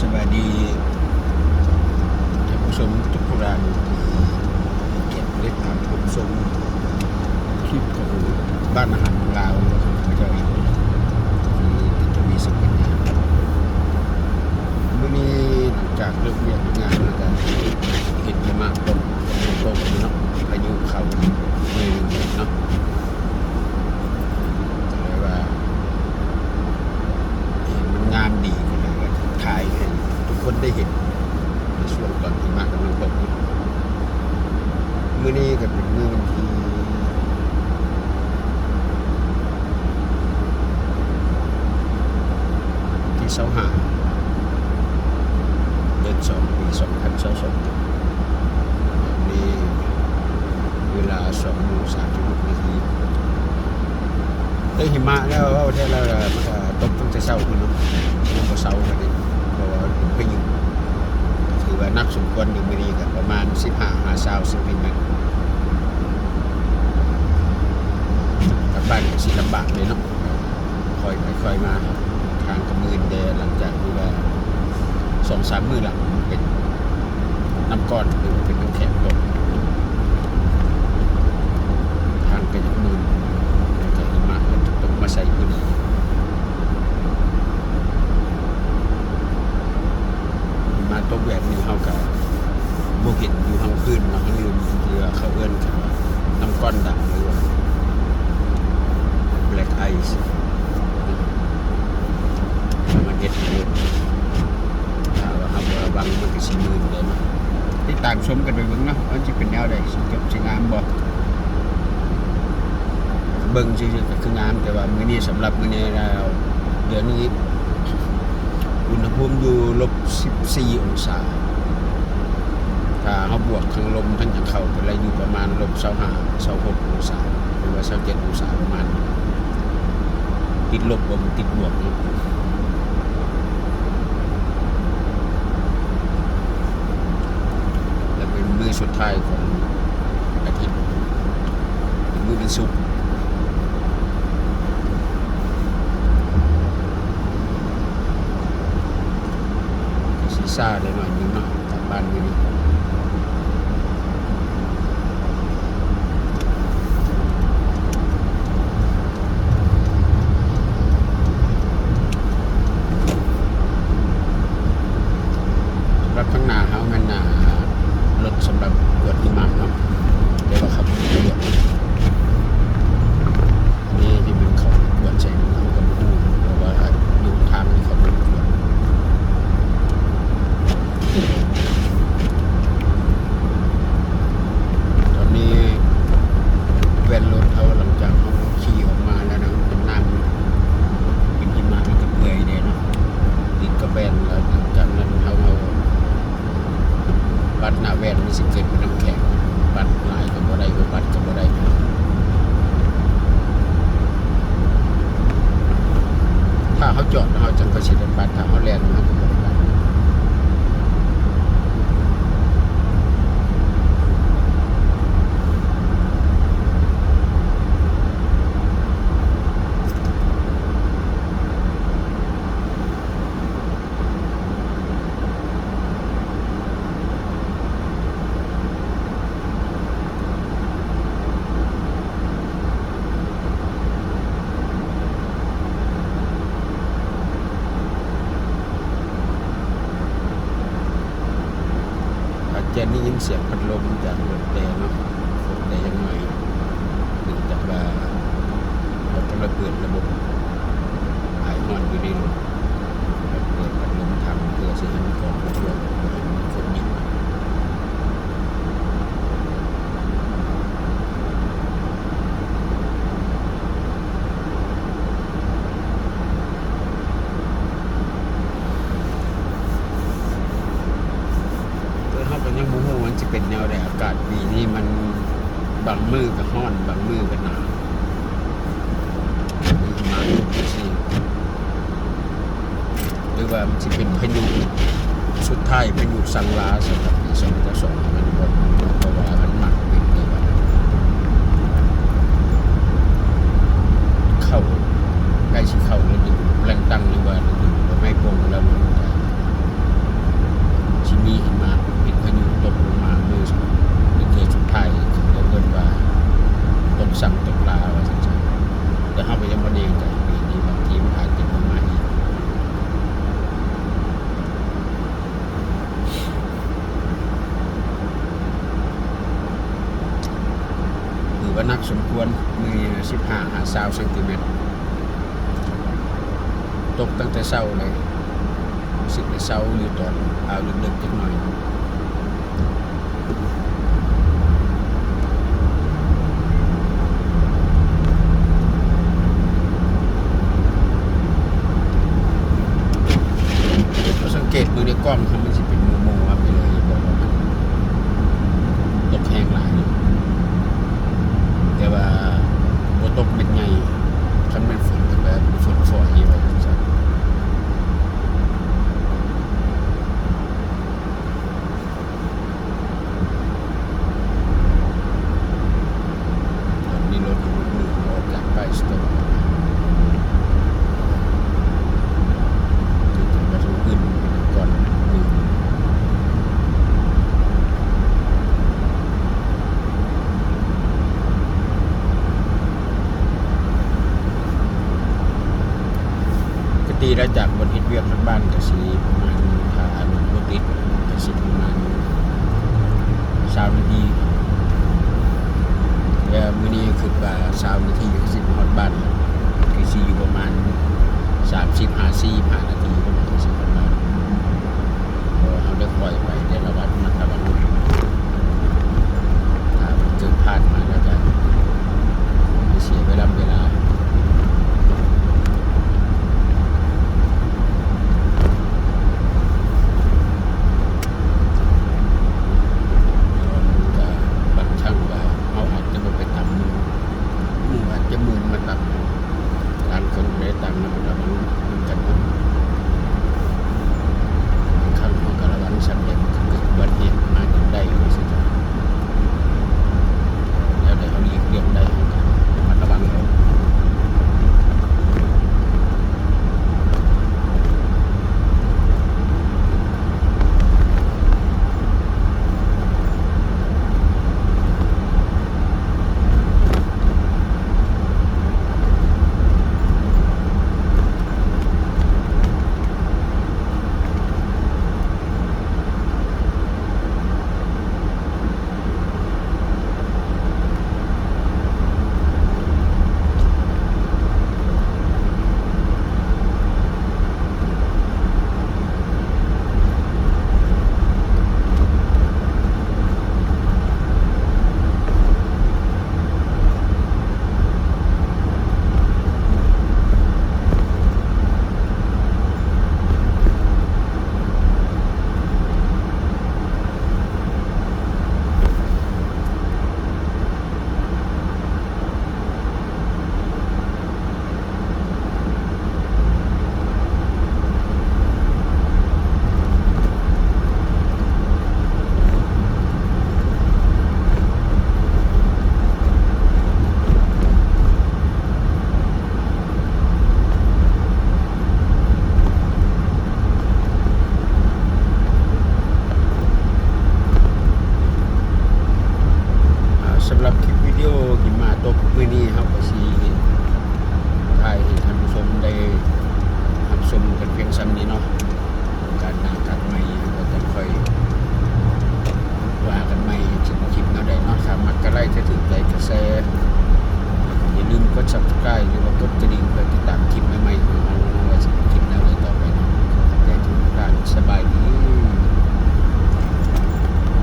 ສະບາຍດີທ່ານຜູ້ຊົມທຸກໆທ່ານ ທີ່ໃຫ້ກຽດຕິດຕາມຮັບຊົມຄລິບຂອງຮ້ານອາຫານລາວຂອງຂ້າພະເຈົ້າເອງ ທີ່ເປັນທະວີສັກເປັນນາມ. ມື້ນີ້ຫຼັງຈາກເລີກວຽກເລີກງານມາ ກໍເຫັນຫິມະຕົກ ຕົກເນາະ ພາຍຸເຂົ້າມື້ໜຶ່ງເນາະ. ກໍເລີຍວ່າເຫັນມັນງາມດີ ກໍເລີຍວ່າຖ່າຍໃຫ້ທຸກຄົນໄດ້ເຫັນ ໃນຊ່ວງຕອນຫິມະກຳລັງຕົກ. ມື້ນີ້ກໍເປັນມື້ວັນທີ ທີຊາວຫ້າ ເດືອນສອງ ປີສອງພັນຊາວສອງ ນີ້ ເວລາສອງໂມງສາມສິບຫົກນາທີ. ເອີ ຫິມະແລ້ວ ເວົ້າແທ້ແລ້ວ ມັນກະຕົກຕັ້ງແຕ່ເຊົ້າພຸ້ນເນາະ ຍັງບໍ່ເຊົາເລີຍ ເພາະວ່າເປັນພາຍຸ ຖືວ່າໜັກສົມຄວນຢູ່. ມື້ນີ້ກະປະມານສິບຫ້າຫາຊາວເຊັນຕີແມັດ. ກັບບ້ານກະຊິລຳບາກເດ້ເນາະ ຄ່ອຍໄປຄ່ອຍມາ. ທາງກະມື່ນແດ່ ຫຼັງຈາກທີ່ວ່າສອງສາມມື້ລະ ເປັນນ້ຳກ້ອນ ຫຼືວ່າເປັນນ້ຳແຂງຕົກ ທາງກະຢາກມື່ນ ແລ້ວກະຫິມະກໍຕົກມາໃສ່ພື້ນ. ຫິມະຕົກແບບນີ້ ເຮົາກະບໍ່ເຫັນຢູ່ທາງພື້ນເນາະ ທາງລຸ່ມ ທີ່ວ່າເຂົາເອີ້ນກັນວ່ານ້ຳກ້ອນດຳ ຫຼືວ່າ Black Ice ມັນເຮັດໃຫ້ລົດ ຖ້າວ່າເຮົາບໍ່ລະວັງ ມັນກະຊິມື່ນເດ້ເນາະ. ຕິດຕາມຊົມກັນໄປເບິ່ງເນາະ ວ່າຊິເປັນແນວໃດ ຊິຈົບຊິງາມບໍ່. ເບິ່ງຊື່ໆກໍຄືງາມ ແຕ່ວ່າມື້ນີ້ ສຳລັບມື້ນີ້ແລ້ວ ດຽວນີ້ອຸນຫະພູມຢູ່ລົບສິບສີ່ອົງສາ. ຖ້າເຮົາບວກທັງລົມທັງຫຍັງເຂົ້າໄປແລ້ວ ຢູ່ປະມານລົບຊາວຫ້າ ຊາວຫົກອົງສາ ຫຼືວ່າຊາວເຈັດອົງສາປະມານນີ້. ຕິດລົບບໍ່ ມັນຕິດບວກເນາະ. ແລະ ເປັນມື້ສຸດທ້າຍຂອງອາທິດ ເປັນມື້ວັນສຸກ ກໍຊິຊ້າໄດ້ໜ້ອຍໜຶ່ງເນາະ ຈາກບ້ານມື້ນີ້. ສຳລັບທາງໜ້າເຮົາແມ່ນໜ້າລົດສຳລັບກວດຫິມະເນາະ ແຕ່ວ່າເຂົາບໍ່ໄດ້ກວດ. ນີ້ທີ່ມັນເຂົ້າກວດໃສ່ ເຮົາກໍບໍ່ຮູ້ ເພາະວ່າຢູ່ທາງນີ້ເຂົາບໍ່ໄດ້ກວດ. ຕອນນີ້ແວ່ນລົດເຮົາ ຫຼັງຈາກເຮົາຂີ່ອອກມາແລ້ວນະ ເປັນນ້ຳ ເປັນຫິມະ ມັນກໍເປື່ອຍແດ່ເນາະ ຕິດກັບແວ່ນ. ແລ້ວຫຼັງຈາກນັ້ນເຮົາ ເອົາ ປັດໜ້າແວ່ນມັນຊິເກີດເປັນນ້ຳແຂງ ປັດຫຼາຍກໍບໍ່ໄດ້ ບໍ່ປັດກໍບໍ່ໄດ້. ຖ້າເຮົາຈອດ ເຮົາຈັ່ງຄ່ອຍຊິໄດ້ປັດ ຖ້າເຮົາແລ່ນ ເຮົາກໍບໍ່ໄດ້ປັດ. ອາດຈະໄດ້ຍິນສຽງພັດລົມຈາກລົດແດ່ເນາະ ແດ່ຢ່າງໜ້ອຍ ເນື່ອງຈາກວ່າເຂົາກຳລັງເປີດລະບົບອາຍຮ້ອນຢູ່ໃນລົດ. ເປີດພັດລົມຖັງເພື່ອຊິໃຫ້ມັນອອກມາພວກ ບໍ່ໃຫ້ມັນຄົນຍິງ. ເອີ ເຮົາກໍຍັງບໍ່ຮູ້ວ່າມັນຊິເປັນແນວໃດ. ອາກາດປີນີ້ມັນບາງມື້ກໍຮ້ອນ ບາງມື້ກໍໜາວ. ມາຢູ່ຈັ່ງຊີ້ ຫຼືວ່າມັນຊິເປັນພາຍຸສຸດທ້າຍ ພາຍຸຊັງລາສຳລັບປີສອງພັນຊາວສອງ ແມ່ນບໍ່? ເພາະວ່າມັນມັກເປັນແບບວ່າ ເຂົ້າ ໃກ້ຊິເຂົ້າລະດູແປງຕັ້ງ ຫຼືວ່າລະດູໃບໄມ້ປົ່ງແລ້ວ ມັນຈະ ຊາວເຊັນຕີແມັດ ຕົກຕັ້ງແຕ່ເຊົ້າເລີຍ ຮູ້ສຶກໄດ້ເຊົາຢູ່ຕອນເຊົ້າເລິກໆຈັກໜ້ອຍໜຶ່ງ. ສັງເກດເບິ່ງໃນກ້ອງ ມັນຊິເປັນໝູ່ໆ ອອກໄປເລີຍ ເຫັນບໍ່ວ່າມັນຕົກແຮງຫຼາຍ ແຕ່ວ່າບໍ່ຕົກເມັດໃຫຍ່. ຄັນແມ່ນຝົນກໍແບບຝົນຝອຍວ່າຊັ້ນ. ຕອນນີ້ລົດຢູ່ເມືອງອອກຈາກປ້າຍສະເຕີນ ຄືຈະໄປສົ່ງຄືນກ່ອນ. ກະຕິແລ້ວຈາກບ່ອນເຮັດວຽກຮອດບ້ານກະຊິປະມານ ຖ້າລົດບໍ່ຕິດກະຊິປະມານຊາວນາທີ ແລ້ວມື້ນີ້ຄິດວ່າຊາວນາທີກະຊິຮອດບ້ານ ກະຊິຢູ່ປະມານສາມສິບ ຫ້າສິບຫ້ານາທີພຸ້ນ ກະຊິຮອດບ້ານ. ເພາະວ່າເຮົາໄດ້ຄ່ອຍໄປ ໄດ້ລະມັດລະວັງ ຖ້າມັນເກີດພາດມາແລ້ວກະເສຍເວລາເວລາ. ແຕ່ວ່າມັນກະບາງຄັ້ງວ່າເຮົາອາດຈະບໍ່ໄປຕຳໝູ່ ໝູ່ອາດຈະໝູ່ມາຕຳເຮົາ. ຕ່າງຄົນກໍໄດ້ຕ່າງລະມັດລະວັງນຳກັນເນາະ. ບາງຄັ້ງເຮົາກໍລະວັງສ່ຳໃດ ມັນກໍເກີດອຸບັດຕິເຫດມາຈົນໄດ້ ວ່າຊັ້ນຊະ. ແນວໃດເຮົາຫຼີກລ່ຽງໄດ້ ເຮົາກໍລະມັດລະວັງເອົາ. ອ່າ ສຳລັບຄລິບວິດີໂອຫິມະຕົກມື້ນີ້ ເຮົາກໍຊິຖ່າຍໃຫ້ທ່ານຜູ້ຊົມໄດ້ຮັບຊົມກັນພຽງສ່ຳນີ້ເນາະ.